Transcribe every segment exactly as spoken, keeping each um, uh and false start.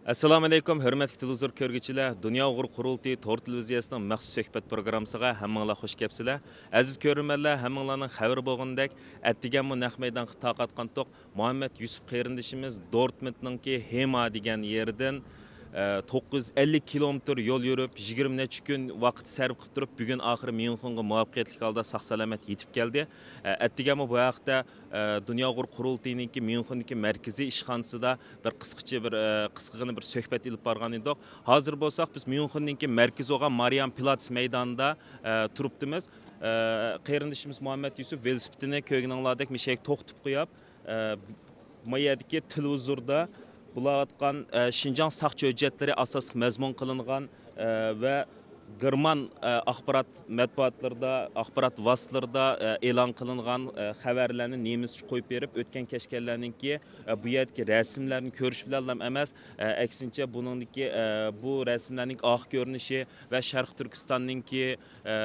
ئەسسالامۇ ئەلەيكۇم، ھۆرمەتلىك تېلېۋىزور كۆرگۈچىلەر! دۇنيا ئۇيغۇر قۇرۇلتىيى تور تېلېۋىزىيەسىنىڭ مەخسۇس سۆھبەت پروگراممىسىغا ھەممىڭلار خۇش كەپسىلەر. ئەزىز كۆرۈرمەنلەر، ھەممىڭلارنىڭ خەۋىرى بولغىنىدەك، ئەتىگەنمۇ نەق مەيدانغا تارقاتقانتۇق. مۇھەممەد يۈسۈپ قېرىندىشىمىز دورتمۇندنىڭكى ھېما دېگەن يېرىدىن، ئە، توققۇز يۈز ئەللىك كىلومېتىر يول يۈرۈپ، يىگىرمە نەچچە كۈن ۋاقىت سەرپ قىلىپ تۇرۇپ، بۈگۈن ئاخىرى ميۇنخېنغا مۇۋەپپەقىيەتلىك ھالدا ساق-سالامەت يېتىپ كەلدى. ئە، ئەتىگەنمۇ بۇ ھەقتە، ئە، دۇنيا ئۇيغۇر قۇرۇلتىيىنىڭكى ميۇنخېندىكى مەركىزىي ئىشخانىسىدا بىر قىسقىچە بىر، ئە، قىسقىغىنە بىر سۆھبەت ئېلىپ بارغان ئىدۇق. ھازىر بولساق بىز ميۇنخېندىكى مەركىزى بولغان مارىيان پلاتس مەيدانىدا، ئە، تۇرۇپتىمىز. ئە، قېرىندىشىمىز مۇھەممەد يۈسۈپ ۋېلىسىپىتىنى كۆرگىنىڭلاردەك مىشەگە توختىتىپ قويۇپ، ئە، ما يەردىكى تېلېۋىزوردا بولاۋاتقان، ئە، شىنجاڭ ساقچى ھۆججەتلىرى ئاساسلىق مەزمۇن قىلىنغان، ئە، ۋە گېرمان، ئە، ئاخبارات مەتبۇئاتلىرىدا، ئاخبارات ۋاسىتىلىرىدا، ئە، ئېلان قىلىنغان، ئە، خەۋەرلەرنى نېمىزچە قويۇپ بېرىپ، ئۆتكەن كەچكەنلەرنىڭكى، ئە، بۇ يەردىكى رەسىملەرنى كۆرۈش بىلەنلا ئەمەس، ئە، ئەكسىنچە، بۇنىڭدىكى، ئە، بۇ رەسىملەرنىڭ ئارقا كۆرۈنۈشى ۋە شەرقىي تۈركىستاننىڭكى، ئە،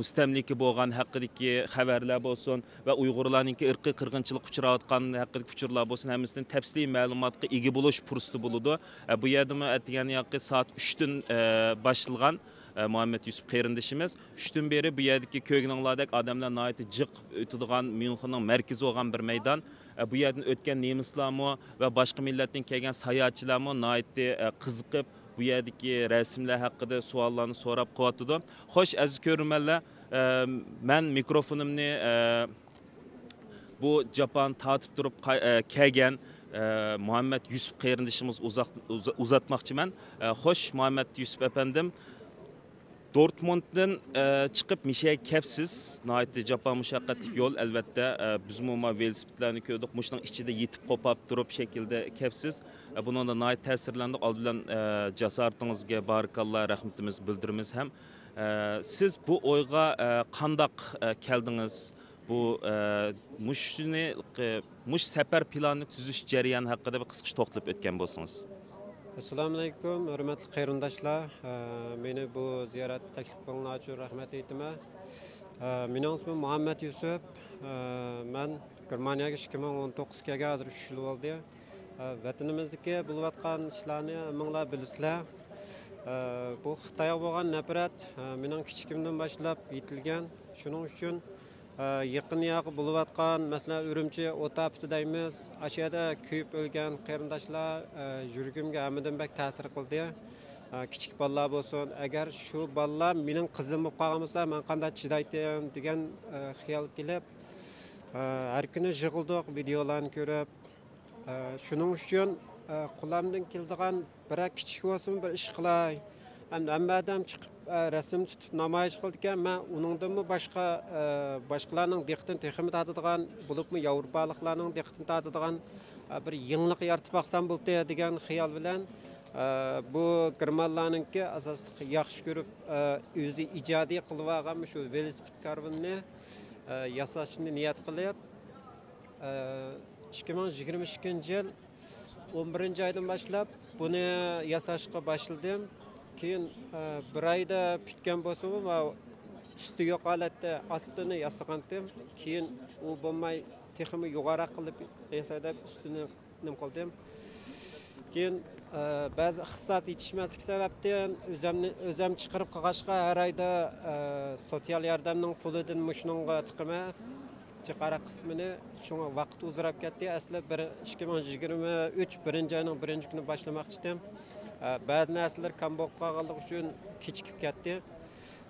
مۇستەملىكە بولغان ھەققىدىكى خەۋەرلەر بولسۇن، ۋە ئۇيغۇرلارنىڭكى ئىرقىي قىرغىنچىلىققا ئۇچراۋاتقان ھەققىدىكى ئۇچۇرلار بولسۇن، ھەممىسىدىن تەپسىلىي مەلۇماتقا ئىگە بولۇش پۇرسىتى بولىدۇ. ئە، بۇ يەردىمۇ ئەتىگەن ياقى سائەت ئۈچتىن، ئە، باشلىغان، ئە، مۇھەممەد يۈسۈپ قېرىندىشىمىز. ئۈچتىن بېرى بۇ يەردىكى كۆرگىنىڭلاردەك ئادەملەر ناھايىتى جىق ئۆتىدىغان، ميۇنخېننىڭ مەركىزى بولغان بىر مەيدان. ئە، بۇ يەردىن ئۆتكەن نېمىسلارمۇ ۋە باشقا مىللەتتىن كەلگەن ساياھەتچىلەرمۇ ناھايىتى، ئە، قىزىقىپ، بۇ يەردىكى رەسىملەر ھەققىدە سوئاللارنى سوراپ قىلىۋاتىدۇ. خوش، ئەزىز كۆرۈرمەنلەر، ئە، مەن مىكروفونۇمنى، ئە، بۇ جاپانى تارتىپ تۇرۇپ قاي-، ئە، كەلگەن، ئە، مۇھەممەد يۈسۈپ قېرىندىشىمىز ئۇزاق-، ئۇزا-، ئۇزاتماقچىمەن. ئە، خوش، مۇھەممەد يۈسۈپ ئەپەندىم. دورتمۇندتىن، ئە، چىقىپ مىشەگە كەپسىز. ناھايىتى جاپا مۇشەققەتلىك يول، ئەلۋەتتە. ئە، بىزمۇ ما ۋېلىسىپىتلەرنى كۆردۇق. مۇشۇنىڭ ئىچىدە يېتىپ قوپاپ تۇرۇپ شەكىلدە كەپسىز. ئە، بۇنىڭدا ناھايىتى تەسىرلەندۇق. ئالدى بىلەن، ئە، جاسارىتىڭىزگە بارىكاللا، رەھمىتىمىز بىلدۈرىمىز ھەم. ئە، سىز بۇ ئويغا، ئە، قانداق، ئە، كەلدىڭىز؟ بۇ، ئە، مۇشۇنى، ئە، مۇشۇ سەپەر پىلانىنى تۈزۈش جەريانى ھەققىدە بىر قىسقىچە توختىلىپ ئۆتكەن بولسىڭىز. ئەسسالامۇئەلەيكۇم، ھۆرمەتلىك قېرىنداشلار. ئە، مېنى بۇ زىيارەت تەكلىپ قىلغىنىڭلار ئۈچۈن رەھمەت ئېيتىمەن. ئە، مېنىڭ ئىسمىم مۇھەممەد يۈسۈپ. ئە، مەن گېرمانىيەگە ئىككى مىڭ ئون توققۇزغا كەلگەن، ھازىر ئۈچ يىل بولدى. ئە، ۋەتىنىمىزدىكى بولۇۋاتقان ئىشلارنى ھەممىڭلار بىلىسىلەر. ئە، بۇ خىتايغا بولغان نەپرەت، ئە، مېنىڭ كىچىكىمدىن باشلاپ يېتىلگەن. شۇنىڭ ئۈچۈن، ئە، يېقىن ياقى بولۇۋاتقان، مەسىلەن، ئۈرۈمچى ئوت ئاپىتى دەيمىز، ئاشۇ يەردە كۆيۈپ ئۆلگەن قېرىنداشلار، ئە، يۈرىكىمگە ھەممىدىن بەك تەسىر قىلدى. ئە، كىچىك بالىلار بولسۇن، ئەگەر شۇ بالىلار مېنىڭ قىزىم بولۇپ قالغان بولسا، مەن قانداق چىدايتتىم دېگەن، ئە، خىيال كېلىپ، ئە، ھەر كۈنى يىغلىدۇق، ۋىدېئولارنى كۆرۈپ. ئە، شۇنىڭ ئۈچۈن، ئە، قولۇمدىن كېلىدىغان بىرەر كىچىك بولسىمۇ بىر ئىش قىلاي. ھەم ھەممە ئادەم چىقىپ، ئە، رەسىم تۇتۇپ نامايىش قىلىدىكەن، مەن ئۇنىڭدىنمۇ باشقا، ئە، باشقىلارنىڭ دىققىتىنى تېخىمۇ تارتىدىغان، بولۇپمۇ ياۋروپالىقلارنىڭ دىققىتىنى تارتىدىغان، ئە، بىر يېڭىلىق يارىتىپ باقسام بولدى دېگەن خىيال بىلەن، ئە، بۇ گېرمانلارنىڭكى ئاساسلىق ياخشى كۆرۈپ، ئە، ئۆزى ئىجادىي قىلىۋالغان مۇشۇ ۋېلىسىپىت كارۋىنىنى، ئە، ياساشنى نىيەت قىلىپ، ئىككى مىڭ يىگىرمە ئىككىنچى يىل ئون بىرىنچى ئايدىن باشلاپ بۇنى ياساشقا باشلىدىم. كېيىن، ئە، بىر ئايدا پۈتكەن بولسىمۇ، ماۋۇ ئۈستى يوق ھالەتتە ئاستىنى ياسىغانتىم. كېيىن ئۇ بولماي، تېخىمۇ يۇقىرىراق قىلىپ ياساي دەپ ئۈستىنى نېمە قىلدىم. كېيىن، ئە، بەزى ئىقتىساد يېتىشمەسلىكى سەۋەبتىن ئۆزەمنى، ئۆزەم چىقىرىپ قىلغاچقا، ھەر ئايدا، ئە، سوتسىيال ياردەمنىڭ پۇلىدىن مۇشۇنىڭغا تىقىمەن، جىقارا قىسمىنى. شۇڭا ۋاقىت ئۇزىراپ كەتتى. ئەسلى بىر، ئىككى مىڭ يىگىرمە ئۈچ بىرىنچى ئاينىڭ بىرىنچى كۈنى باشلىماقچىدىم. ئە، بەزى نەرسىلەر كام بولۇپ قالغانلىقى ئۈچۈن كېچىكىپ كەتتى.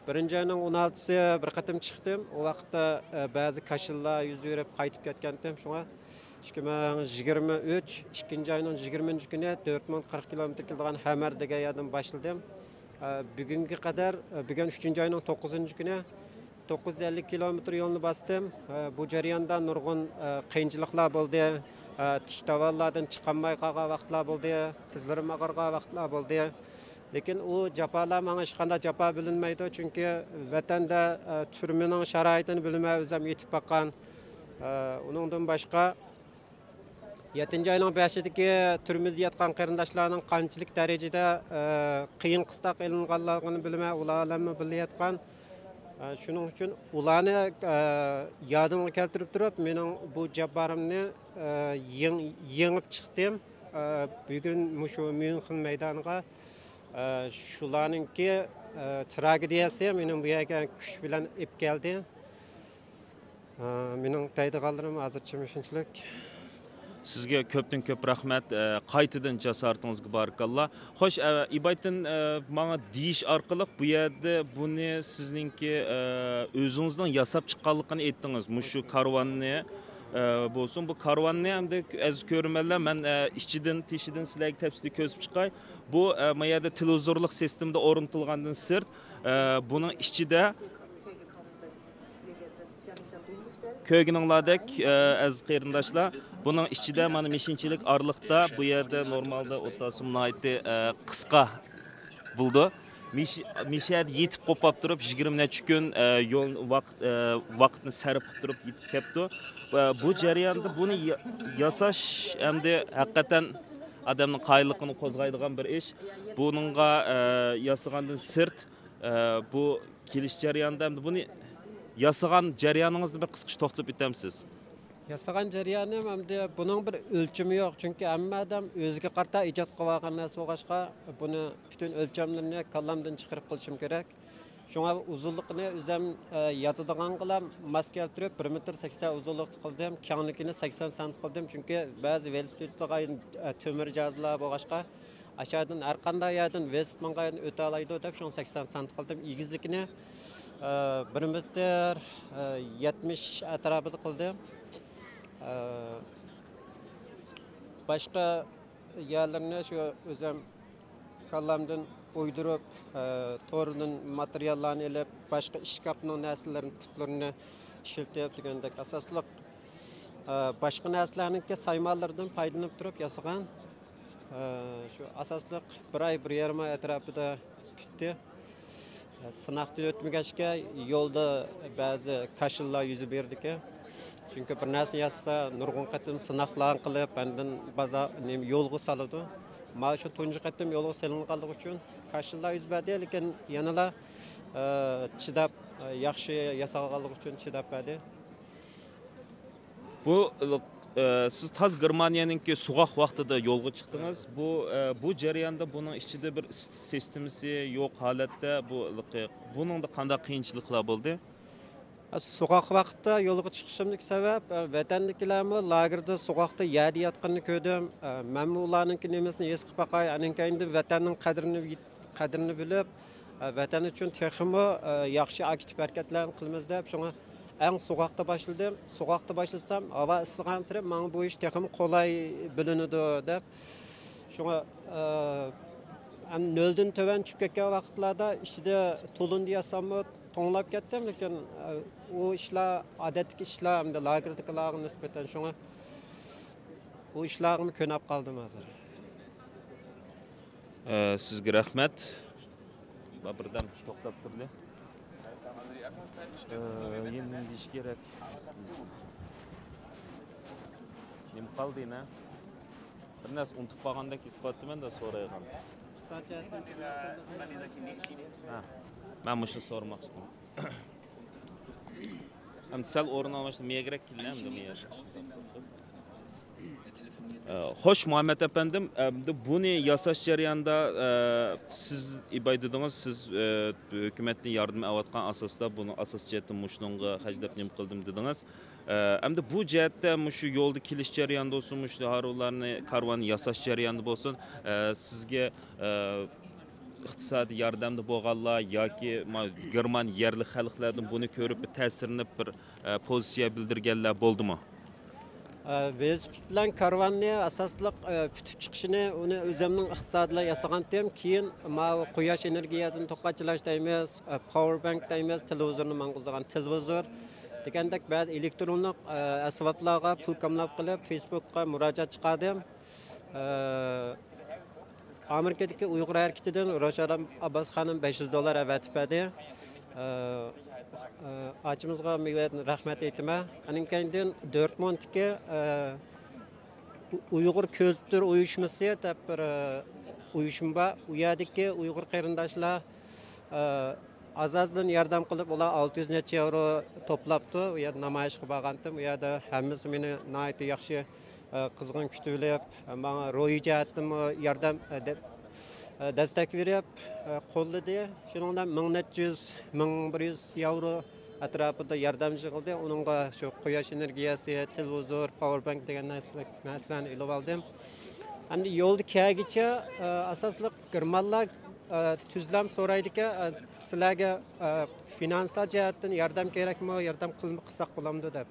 بىرىنچى ئاينىڭ ئون ئالتىسى بىر قېتىم چىقتىم. ئۇ ۋاقىتتا، ئە، بەزى كاشىللار يۈز بېرىپ قايتىپ كەتكەنتىم. شۇڭا ئىككى مىڭ يىگىرمە ئۈچ ئىككىنچى ئاينىڭ يىگىرمىنچى كۈنى دۆرتمۇند قىرىق كىلومېتىر كېلىدىغان ھەمەر دېگەن يەردىن باشلىدىم. ئە، بۈگۈنگە قەدەر، ئە، بۈگۈن ئۈچىنچى ئاينىڭ توققۇزىنچى كۈنى توققۇز يۈز ئەللىك كىلومېتىر يولنى باستىم. ئە، بۇ جەرياندا نۇرغۇن، ئە، قىيىنچىلىقلار بولدى. ئە، تىك داۋانلاردىن چىقالماي قالغان ۋاقىتلار بولدى. تىزلىرىم ئاغرىغان ۋاقىتلار بولدى. لېكىن ئۇ جاپالار ماڭا ھېچقانداق جاپا بىلىنمەيدۇ، چۈنكى ۋەتەندە، ئە، تۈرمىنىڭ شارائىتىنى بىلىمەن، ئۆزۈم يېتىپ باققان. ئە، ئۇنىڭدىن باشقا، يەتتىنچى ئاينىڭ بەشىدىكى تۈرمىدە ياتقان قېرىنداشلارنىڭ قانچىلىك دەرىجىدە، ئە، قىيىن قىستاق ئېلىنغانلىقىنى بىلىمەن، ئۇلار بىلەنمۇ بىللە ياتقان. ئە، شۇنىڭ ئۈچۈن ئۇلارنى، ئە، يادىمغا كەلتۈرۈپ تۇرۇپ، مېنىڭ بۇ جاپالىرىمنى، ئە، يېڭ-، يېڭىپ چىقتىم. ئە، بۈگۈن مۇشۇ ميۇنخېن مەيدانىغا، ئە، شۇلارنىڭكى، ئە، تراگېدىيەسى مېنىڭ بۇ يەرگە كۈچ بىلەن ئېلىپ كەلدى. ئە، مېنىڭ دەيدىغانلىرىم ھازىرچە مۇشۇنچىلىك. سىزگە كۆپتىن كۆپ رەھمەت، ئە، قايتىدىن جاسارىتىڭىزگە بارىكاللا. خوش، ئە، ئىبايتىن، ئە، ماڭا دېيىش ئارقىلىق بۇ يەردە بۇنى سىزنىڭكى، ئە، ئۆزىڭىزنىڭ ياساپ چىققانلىقىنى ئېيتتىڭىز. مۇشۇ كارۋاننى، ئە، بولسۇن، بۇ كارۋاننى ئەمدى ئەزىز كۆرۈرمەنلەر، مەن، ئە، ئىچىدىن، تېشىدىن سىلەرگە تەپسىلىي كۆرسىتىپ چىقاي. بۇ، ئە، ما يەردە تېلېۋىزورلۇق سىستېمىدا ئورنىتىلغاندىن سىرت، ئە، بۇنىڭ ئىچىدە كۆرگىنىڭلاردەك، ئە، ئەزىز قېرىنداشلار، بۇنىڭ ئىچىدە مانا مىشىنچىلىك ئارىلىقتا، بۇ يەردە نورمالدا ئولتۇرسىمۇ ناھايىتى، ئە، قىسقا بولىدۇ. مىش-، مىشەدە يېتىپ قوپاپ تۇرۇپ، يىگىرمە نەچچە كۈن، ئە، يول ۋاقىت، ئە، ۋاقىتنى سەرپ قىلىپ تۇرۇپ يېتىپ كەپتۇ. ۋە بۇ جەرياندا بۇنى يا-، ياساش ئەمدى ھەقىقەتەن ئادەمنىڭ قايىللىقىنى قوزغايدىغان بىر ئىش. بۇنىڭغا، ئە، ياسىغاندىن سىرت، ئە، بۇ كېلىش جەريانىدا ئەمدى بۇنى ياسىغان جەريانىڭىزنى بىر قىسقىچە توختىلىپ ئۆتەمسىز؟ ياسىغان جەريانىم ئەمدى بۇنىڭ بىر ئۆلچىمى يوق، چۈنكى ھەممە ئادەم ئۆزىگە قارىتا ئىجاد قىلىۋالغان نەرسە بولغاچقا، بۇنى پۈتۈن ئۆلچەملىرىنى كاللامدىن چىقىرىپ قىلىشىم كېرەك. شۇڭا ئۇزۇنلۇقىنى ئۆزۈم، ئە، ياتىدىغانغىلا ماس كەلتۈرۈپ، بىر مېتىر سەكسەن ئۇزۇنلۇقتا قىلدىم، كەڭلىكىنى سەكسەن سانت قىلدىم، چۈنكى بەزى ۋېلىسىپىتلارغا، ئە، تۆمۈر جاھازلار بولغاچقا، ئاشۇ يەردىن ھەر قانداق يەردىن ۋېلىسىپىت ماڭغان ئۆتەلەيدۇ دەپ، شۇڭا سەكسەن سانت قىلدىم. ئېگىزلىكىنى، ئە، بىر مېتىر، ئە، يەتمىش ئەتراپىدا قىلدىم. ئە، باشقا يەرلىرىنى شۇ ئۆزۈم كاللامدىن ئويدۇرۇپ، ئە، توردىن ماتېرىياللارنى ئېلىپ، باشقا ئىشكاپنىڭ نەرسىلىرىنى، پۇتلىرىنى ئىشلىتىپ دېگەندەك ئاساسلىق، ئە، باشقا نەرسىلەرنىڭكى سايمانلىرىدىن پايدىلىنىپ تۇرۇپ ياسىغان. ئە، شۇ ئاساسلىق بىر ئاي، بىر يېرىم ئاي ئەتراپىدا پۈتتى. سىناقتىن ئۆتمىگەچكە يولدا بەزى كاشىللار يۈز بېرىدىكەن. چۈنكى بىر نەرسە ياسىسا، نۇرغۇن قېتىم سىناقلارنى قىلىپ، ئاندىن بازار، نېمە، يولغا سالىدۇ. مانا شۇ تۇنجى قېتىم يولغا سېلىنغانلىقى ئۈچۈن كاشىللار يۈز بەردى، لېكىن يەنىلا، ئە، چىداپ، ئە، ياخشى ياسالغانلىقى ئۈچۈن چىداپ بەردى. بۇ، ئە، سىز تاز گېرمانىيەنىڭكى سوغۇق ۋاقتىدا يولغا چىقتىڭىز. بۇ، ئە، بۇ جەرياندا بۇنىڭ ئىچىدە بىر ئىسسىتىش سىستېمىسى يوق ھالەتتە، بۇ، بۇنىڭدا قانداق قىيىنچىلىقلار بولدى؟ سوغۇق ۋاقىتتا يولغا چىقىشىمدىكى سەۋەب، ئە، ۋەتەندىكىلەرمۇ لاگېردا سوغۇقتا يەردە ياتقىنىنى كۆردۈم. ئە، مەنمۇ ئۇلارنىڭكى نېمىسىنى ھېس قىلىپ باقاي. ئاندىن كېيىن ۋەتەننىڭ قەدرىنى يېت-، قەدرىنى بىلىپ، ئە، ۋەتەن ئۈچۈن تېخىمۇ، ئە، ياخشى ئاكتىپ ھەرىكەتلەرنى قىلىمىز دەپ، شۇڭا ئەڭ سوغۇقتا باشلىدىم. سوغۇقتا باشلىسام، ھاۋا ئىسسىغانسېرى ماڭا بۇ ئىش تېخىمۇ قولاي بىلىنىدۇ دەپ. شۇڭا، ئە، ھەم نۆلدىن تۆۋەن چۈشۈپ كەتكەن ۋاقىتلاردا ئىچىدە تولۇندا ياساممۇ توڭلاپ كەتتىم، لېكىن، ئە، ئۇ ئىشلار، ئادەتتىكى ئىشلار ھەمدە لاگېردىكىلارغا نىسبەتەن، شۇڭا ئۇ ئىشلارغىمۇ كۆنۈپ قالدىم ھازىر. ئە، سىزگە رەھمەت. بىردەم توختاپ تۇردى. ئە، يەنە نېمە دېيىش كېرەك؟ نېمە قالدى يەنە؟ بىر نەرسە ئۇنتۇپ قالغاندەك ھېس قىلىۋاتىمەن-دە سورايدىغان. ھە، مەن مۇشۇنى سورىماقچى ئىدىم. ئەمدى سەل ئورۇن ئالماشتۇرۇپ، مېيەگرەك كېلىڭ ئەمدى، مېيەر. ئە، خوش، مۇھەممەت ئەپەندىم، ئەمدى بۇنى ياساش جەريانىدا، ئە، سىز ئىباي دېدىڭىز، سىز، ئە، ھۆكۈمەتتىن ياردەم ئەۋاتقان ئاساستا بۇنى ئاساسىي جەھەتتىن مۇشۇنىڭغا خەجلەپ نېمە قىلدىم دېدىڭىز. ئە، ئەمدى بۇ جەھەتتە مۇشۇ يولدا كېلىش جەريانىدا بولسۇن، مۇشۇ ھارۋىلارنى، كارۋاننى ياساش جەريانىدا بولسۇن، ئە، سىزگە، ئە، ئىقتىسادىي ياردەمدە بولغانلار ياكى ما-، گېرمان يەرلىك خەلقلەردىن بۇنى كۆرۈپ بىر تەسىرلىنىپ بىر، ئە، پوزىتسىيە بىلدۈرگەنلەر بولدىمۇ؟ ئە، ۋېلىسىپىت بىلەن كارۋاننى ئاساسلىق، ئە، پۈتۈپ چىقىشىنى ئۇنى ئۆزۈمنىڭ ئىقتىسادى بىلەن ياسىغانتىم. كېيىن ماۋۇ قۇياش ئېنېرگىيەسىنى توقاچلاش دەيمىز، ئە، پاۋېر بانك دەيمىز، تېلېۋىزورنى ماڭغۇزىدىغان تېلېۋىزور دېگەندەك بەزى ئېلېكترونلۇق، ئە، ئەسۋابلارغا پۇل كاملاپ قىلىپ، فېيسبۇكقا مۇراجىئەت چىقاردىم. ئە، ئامېرىكىدىكى ئۇيغۇر ھەرىكىتىدىن روشەن ئابباس خانىم بەش يۈز دوللار ئەۋەتىپ بەردى. ئە، ئە، ئاچىمىزغا مۇ يەردىن رەھمەت ئېيتىمەن. ئاندىن كېيىندىن دورتمۇندتىكى، ئە، ئۇ-، ئۇيغۇر كۈلتۈر ئۇيۇشمىسى دەپ بىر، ئە، ئۇيۇشما بار. ئۇ يەردىكى ئۇيغۇر قېرىنداشلار، ئە، ئاز-ئازدىن ياردەم قىلىپ، ئۇلار ئالتە يۈز نەچچە ياۋرو توپلاپتۇ. ئۇ يەردە نامايىشقا بارغانتىم. ئۇ يەردە ھەممىسى مېنى ناھايىتى ياخشى، ئە، قىزغىن كۈتۈۋېلىپ، ماڭا روھىي جەھەتتىنمۇ ياردەم، ئە، دە-، ئە، دەستەك بېرىپ، ئە، قوللىدى. شۇنىڭ بىلەن مىڭ نەچچە يۈز، مىڭ بىر يۈز ياۋرو ئەتراپىدا ياردەم يىغىلدى. ئۇنىڭغا شۇ قۇياش ئېنېرگىيەسى، تېلېۋىزور، پاۋېربانك دېگەن نەرسىلەر-، نەرسىلەرنى ئېلىۋالدىم. ئەمدى يولدا كەلگۈچە، ئە، ئاساسلىق گېرمانلار، ئە، تۈزلەم سورايدىكەن، ئە، سىلەرگە، ئە، فىنانسال جەھەتتىن ياردەم كېرەكمۇ، ياردەم قىل-، قىلساق بولامدۇ دەپ.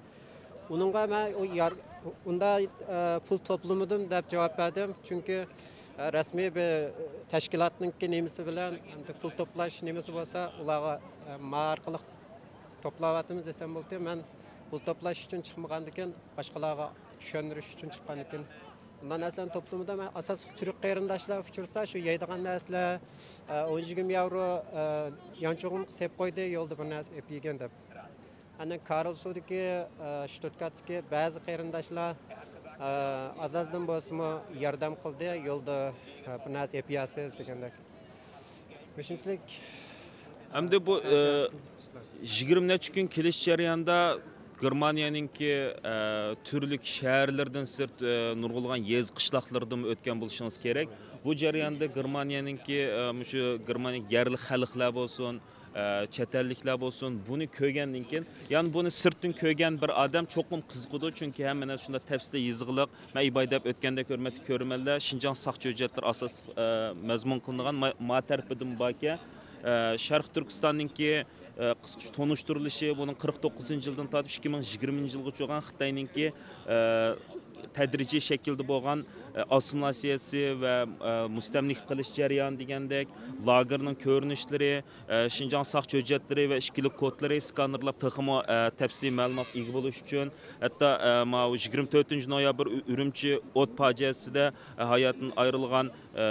ئۇنىڭغا مەن ئۇ يار-، ئۇندا، ئە، پۇل توپلىمىدىم دەپ جاۋاب بەردىم. چۈنكى، ئە، رەسمىي بىر تەشكىلاتنىڭكى نېمىسى بىلەن، ئەمدى پۇل توپلاش نېمىسى بولسا، ئۇلارغا، ئە، ما ئارقىلىق توپلاۋاتىمىز دېسەم بولدى. مەن پۇل توپلاش ئۈچۈن چىقمىغاندىكىن، باشقىلارغا چۈشەندۈرۈش ئۈچۈن چىققاندىكىن، ئۇنداق نەرسىلەرنى توپلىمىدىم. مەن ئاساسلىق تۈرك قېرىنداشلار ئۇچرىسا، شۇ يەيدىغان نەرسىلەر، ئە، ئون يىگىرمە ياۋرو، ئە، يانچۇقۇمغا سېلىپ قويدى، يولدا بىر نەرسە ئېلىپ يېگىن دەپ. ئاندىن كارلسرۇدىكى، ئە، شتۇتگارتتىكى بەزى قېرىنداشلار، ئە، ئاز-ئازدىن بولسىمۇ ياردەم قىلدى، يولدا، ئە، بىر نەرسە ئېلىپ يەرسىز دېگەندەك. مۇشۇنچىلىك. ئەمدى بۇ، ئە، يىگىرمە نەچچە كۈن كېلىش جەريانىدا گېرمانىيەنىڭكى، ئە، تۈرلۈك شەھەرلىرىدىن سىرت، ئە، نۇرغۇنلىغان يېزا، قىشلاقلىرىدىمۇ ئۆتكەن بولۇشىڭىز كېرەك. بۇ جەرياندا گېرمانىيەنىڭكى، ئە، مۇشۇ گېرمانىيە يەرلىك خەلقلەر بولسۇن، ئە، چەت ئەللىكلەر بولسۇن، بۇنى كۆرگەندىن كېيىن، يەنى بۇنى سىرتتىن كۆرگەن بىر ئادەم چوقۇم قىزىقىدۇ، چۈنكى ھەممە نەرسە شۇنداق تەپسىلىي يېزىقلىق. مەن ئىباي دەپ ئۆتكەندەك، ھۆرمەتلىك كۆرۈرمەنلەر، شىنجاڭ ساقچى ھۆججەتلىرى ئاساسلىق، ئە، مەزمۇن قىلىنغان ما-، ما تەرىپىدىن باركەن. ئە، شەرقىي تۈركىستاننىڭكى، ئە، قىسقىچە تونۇشتۇرۇلۇشى، بۇنىڭ قىرىق توققۇزىنچى يىلدىن تارتىپ ئىككى مىڭ يىگىرمىنچى يىلغىچە بولغان خىتاينىڭكى، ئە، تەدرىجىي شەكىلدە بولغان، ئە، ئاسسىمىلياتسىيەسى ۋە، ئە، مۇستەملىكە قىلىش جەريانى دېگەندەك، لاگېرنىڭ كۆرۈنۈشلىرى، ئە، شىنجاڭ ساقچى ھۆججەتلىرى ۋە ئىككىلىك كودلىرى سكانېرلاپ تېخىمۇ، ئە، تەپسىلىي مەلۇمات ئىگە بولۇش ئۈچۈن، ھەتتا، ئە، ماۋۇ يىگىرمە تۆتىنچى نويابىر ئۈ-، ئۈرۈمچى ئوت پاجىئەسىدە، ئە، ھاياتىدىن ئايرىلغان، ئە،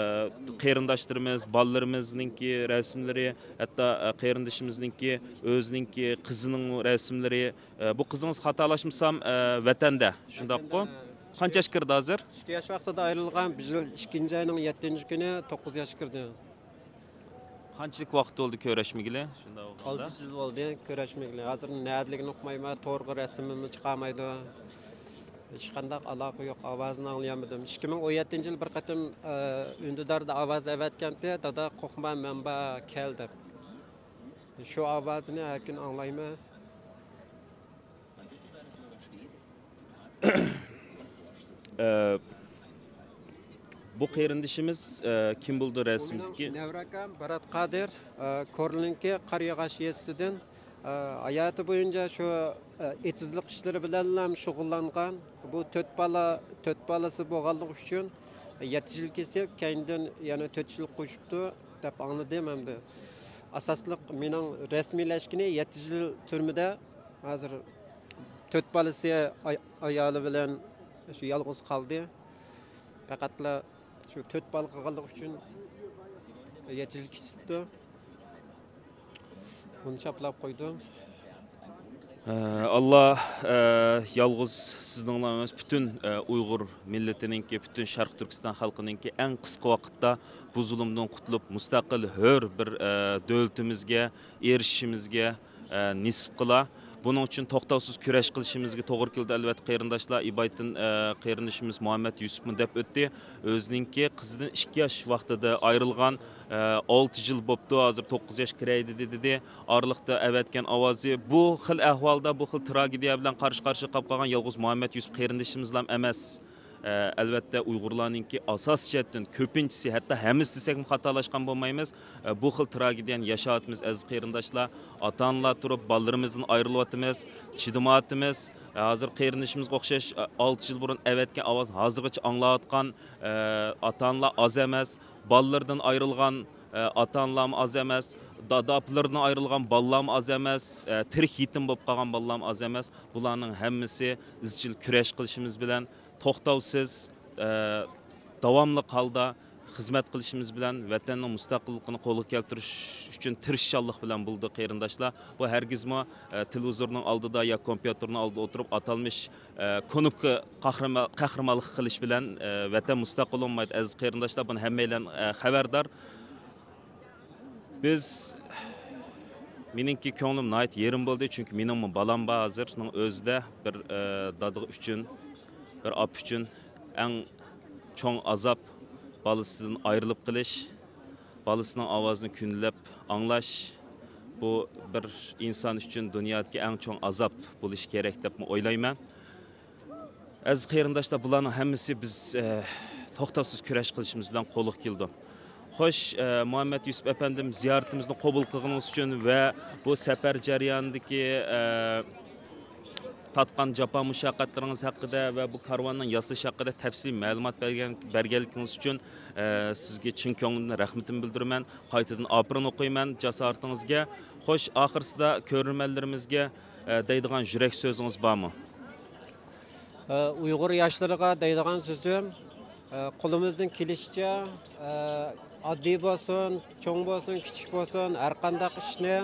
قېرىنداشلىرىمىز، بالىلىرىمىزنىڭكى رەسىملىرى، ھەتتا، ئە، قېرىندىشىمىزنىڭكى ئۆزىنىڭكى قىزىنىڭ رەسىملىرى، ئە، بۇ قىزىڭىز خاتالاشمىسام، ئە، ۋەتەندە، شۇنداققۇ؟ قانچە ياشقا كىردى ھازىر؟ ئىككى ياش ۋاقتىدا ئايرىلغان، بۇ يىل ئىككىنچى ئاينىڭ يەتتىنچى كۈنى توققۇز ياشقا كىردى. قانچىلىك ۋاقىت بولدى كۆرۈشمىگىلى؟ شۇنداق بولغاندا. ئالتە يىل بولدى كۆرۈشمىگىلى. ھازىر نەدىلىكىنى ئۇقمايمەن، تورغا رەسىمىمنى چىقارمايدۇ. ھېچقانداق ئالاقە يوق، ئاۋازىنى ئاڭلىيالمىدىم. ئىككى مىڭ ئون يەتتىنچى يىل بىر قېتىم، ئە، ئۈندىداردا ئاۋاز ئەۋەتكەنتى، «دادا، قورقما، مەن بار، كەل» دەپ. شۇ ئاۋازىنى ھەر كۈنى ئاڭلايمەن. ئە، بۇ قېرىندىشىمىز، ئە، كىم بولدى رەسىمدىكى؟ نەۋرە ئاكام بارات قادىر، ئە، كورلىنىڭكى قارىياغاچ يېزىسىدىن، ئە، ھاياتى بويىچە شۇ، ئە، ئېتىزلىق ئىشلىرى بىلەنلا شۇغۇللانغان. بۇ تۆت بالا، تۆت بالىسى بولغانلىقى ئۈچۈن يەتتە يىل كېسىپ، كەينىدىن يەنە تۆت يىل قوشۇپتۇ دەپ ئاڭلىدىم ئەمدى. ئاساسلىق مېنىڭ رەسمىيلەشكىنى يەتتە يىل تۈرمىدە. ھازىر تۆت بالىسى، ئاي-، ئايالى بىلەن شۇ يالغۇز قالدى. پەقەتلا شۇ تۆت بالا قالغانلىقى ئۈچۈن يەتتە يىل كېسىپتۇ. بۇنى چاپلاپ قويدۇم. ئە، ئاللا، ئە، يالغۇز سىزنىڭلا ئەمەس، پۈتۈن، ئە، ئۇيغۇر مىللىتىنىڭكى، پۈتۈن شەرقىي تۈركىستان خەلقىنىڭكى ئەڭ قىسقا ۋاقىتتا بۇ زۇلۇمدىن قۇتۇلۇپ، مۇستەقىل، ھۆر بىر، ئە، دۆلىتىمىزگە ئېرىشىشىمىزگە، ئە، نېسىپ قىلا. بۇنىڭ ئۈچۈن توختاۋسىز كۈرەش قىلىشىمىزگە توغرا كېلىدۇ. ئەلۋەتتە، قېرىنداشلار، ئىبايتىن، ئە، قېرىندىشىمىز مۇھەممەد يۈسۈپمۇ دەپ ئۆتتى. ئۆزىنىڭكى قىزىدىن ئىككى ياش ۋاقتىدا ئايرىلغان، ئە، ئالتە يىل بوپتۇ، ھازىر توققۇز ياش كىرەي دېدى، دېدى. ئارىلىقتا ئەۋەتكەن ئاۋازى. بۇ خىل ئەھۋالدا، بۇ خىل تراگېدىيە بىلەن قارشى-قارشى قاپ قالغان يالغۇز مۇھەممەد يۈسۈپ قېرىندىشىمىزلام ئەمەس. ئە، ئەلۋەتتە، ئۇيغۇرلارنىڭكى ئاساسىي جەھەتتىن كۆپىنچىسى، ھەتتا ھەممىسى دېسەكمۇ خاتالاشقان بولمايمىز. ئە، بۇ خىل تراگېدىيەنى ياشاۋاتىمىز، ئەزىز قېرىنداشلار. ئاتا-ئانىلار تۇرۇپ، بالىلىرىمىزدىن ئايرىلىۋاتىمىز، چىدىمايۋاتىمىز. ئە، ھازىر قېرىندىشىمىزغا ئوخشاش، ئە، ئالتە يىل بۇرۇن ئەۋەتكەن ئاۋازنى ھازىرغىچە ئاڭلاۋاتقان، ئە، ئاتا-ئانىلار ئاز ئەمەس. بالىلىرىدىن ئايرىلغان، ئە، ئاتا-ئانىلارمۇ ئاز ئەمەس. دادا-ئاپىلىرىدىن ئايرىلغان بالىلارمۇ ئاز ئەمەس. ئە، تىرىك يېتىم بولۇپ قالغان بالىلارمۇ ئاز ئەمەس. بۇلارنىڭ ھەممىسى ئىزچىل كۈرەش قىلىشىمىز بىلەن، توختاۋسىز، ئە، داۋاملىق ھالدا خىزمەت قىلىشىمىز بىلەن ۋەتەننىڭ مۇستەقىللىقىنى قولغا كەلتۈرۈش ئۈچۈن تىرىشچانلىق بىلەن بولىدۇ، قېرىنداشلار. بۇ ھەرگىزمۇ، ئە، تېلېۋىزورنىڭ ئالدىدا يا كومپيۇتېرنىڭ ئالدىدا ئولتۇرۇپ ئاتالمىش، ئە، كۇنۇپكا قەھرىما-، قەھرىمانلىق قىلىش بىلەن، ئە، ۋەتەن مۇستەقىل بولمايدۇ، ئەزىز قېرىنداشلار. بۇنى ھەممەيلەن، ئە، خەۋەردار. بىز مېنىڭكى كۆڭلۈم ناھايىتى يېرىم بولدى، چۈنكى مېنىڭمۇ بالام بار ھازىرنىڭ ئۆزىدە. بىر، ئە، دادا ئۈچۈن، بىر ئاپا ئۈچۈن ئەڭ چوڭ ئازاب، بالىسىدىن ئايرىلىپ قېلىش، بالىسىنىڭ ئاۋازىنى كۈنلەپ ئاڭلاش، بۇ بىر ئىنسان ئۈچۈن دۇنيادىكى ئەڭ چوڭ ئازاب بولۇشى كېرەك دەپمۇ ئويلايمەن. ئەزىز قېرىنداشلار، بۇلارنىڭ ھەممىسى بىز، ئە، توختاۋسىز كۈرەش قىلىشىمىز بىلەن قولغا كېلىدۇ. خوش، ئە، مۇھەممەد يۈسۈپ ئەپەندىم، زىيارىتىمىزنى قوبۇل قىلغىنىڭىز ئۈچۈن ۋە بۇ سەپەر جەريانىدىكى، ئە، تارتقان جاپا مۇشەققەتلىرىڭىز ھەققىدە ۋە بۇ كارۋاننىڭ ياسىلىشى ھەققىدە تەپسىلىي مەلۇمات بەرگەن، بەرگەنلىكىڭىز ئۈچۈن، ئە، سىزگە چىن كۆڭلۈمدىن رەھمىتىمنى بىلدۈرىمەن. قايتىدىن ئاپىرىن ئوقۇيمەن جاسارىتىڭىزگە. خوش، ئاخىرسىدا كۆرۈرمەنلىرىمىزگە، ئە، دەيدىغان يۈرەك سۆزىڭىز بارمۇ؟ ئە، ئۇيغۇر ياشلىرىغا دەيدىغان سۆزۈم، ئە، قولىمىزدىن كېلىشىچە، ئە، ئاددىي بولسۇن، چوڭ بولسۇن، كىچىك بولسۇن، ھەر قانداق ئىشنى،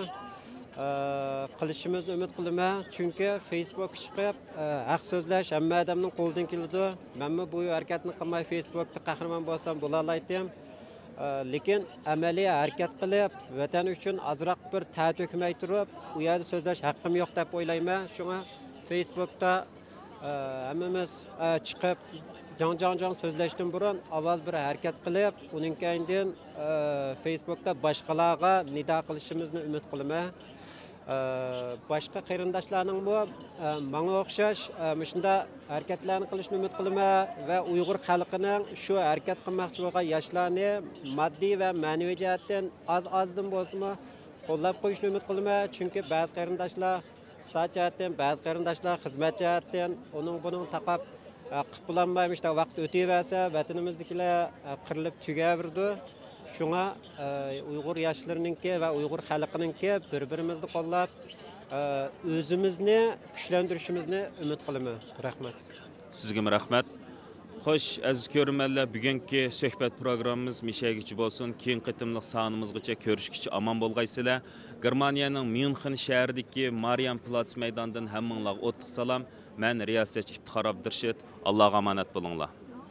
ئە، قىلىشىمىزنى ئۈمىد قىلىمەن. چۈنكى فېيسبۇكقا چىقىپ، ئە، ھەق سۆزلەش ھەممە ئادەمنىڭ قولىدىن كېلىدۇ. مەنمۇ بۇ ھەرىكەتنى قىلماي فېيسبۇكتا قەھرىمان بولسام بولالايتتىم. ئە، لېكىن ئەمەلىي ھەرىكەت قىلىپ، ۋەتەن ئۈچۈن ئازراق بىر تەر تۆكمەي تۇرۇپ، ئۇ يەردە سۆزلەش ھەققىم يوق دەپ ئويلايمەن. شۇڭا فېيسبۇكتا، ئە، ھەممىمىز، ئە، چىقىپ جاڭ، جاڭ، جاڭ سۆزلەشتىن بۇرۇن ئاۋۋال بىر ھەرىكەت قىلىپ، ئۇنىڭ كەينىدىن، ئە، فېيسبۇكتا باشقىلارغا نىدا قىلىشىمىزنى ئۈمىد قىلىمەن. ئە، باشقا قېرىنداشلارنىڭمۇ، ئە، ماڭا ئوخشاش، ئە، مۇشۇنداق ھەرىكەتلەرنى قىلىشىنى ئۈمىد قىلىمەن ۋە ئۇيغۇر خەلقىنىڭ شۇ ھەرىكەت قىلماقچى بولغان ياشلارنى ماددىي ۋە مەنىۋى جەھەتتىن ئاز-ئازدىن بولسىمۇ قوللاپ قويۇشىنى ئۈمىد قىلىمەن. چۈنكى بەزى قېرىنداشلار ئىقتىساد جەھەتتىن، بەزى قېرىنداشلار خىزمەت جەھەتتىن، ئۇنىڭ بۇنىڭ تاقاپ، ئە، قىلىپ بولالماي مۇشۇنداق ۋاقىت ئۆتۈۋەرسە، ۋەتىنىمىزدىكىلەر، ئە، قىرىلىپ تۈگەۋېرىدۇ. شۇڭا، ئە، ئۇيغۇر ياشلىرىنىڭكى ۋە ئۇيغۇر خەلقىنىڭكى بىر-بىرىمىزنى قوللاپ، ئە، ئۆزىمىزنى كۈچلەندۈرۈشىمىزنى ئۈمىد قىلىمەن. رەھمەت. سىزگىمۇ رەھمەت. خوش، ئەزىز كۆرۈرمەنلەر، بۈگۈنكى سۆھبەت پروگراممىمىز مىشەگىچە بولسۇن. كېيىنكى قېتىملىق سانىمىزغىچە كۆرۈشكىچە ئامان بولغايسىلەر. گېرمانىيەنىڭ ميۇنخېن شەھىرىدىكى مارىيان پلاتس مەيدانىدىن ھەممىڭلارغا ئوتلۇق سالام. مەن رىياسەتچى ئىپتىخار ئابدۇرېشىت. ئاللاغا ئامانەت بولۇڭلار.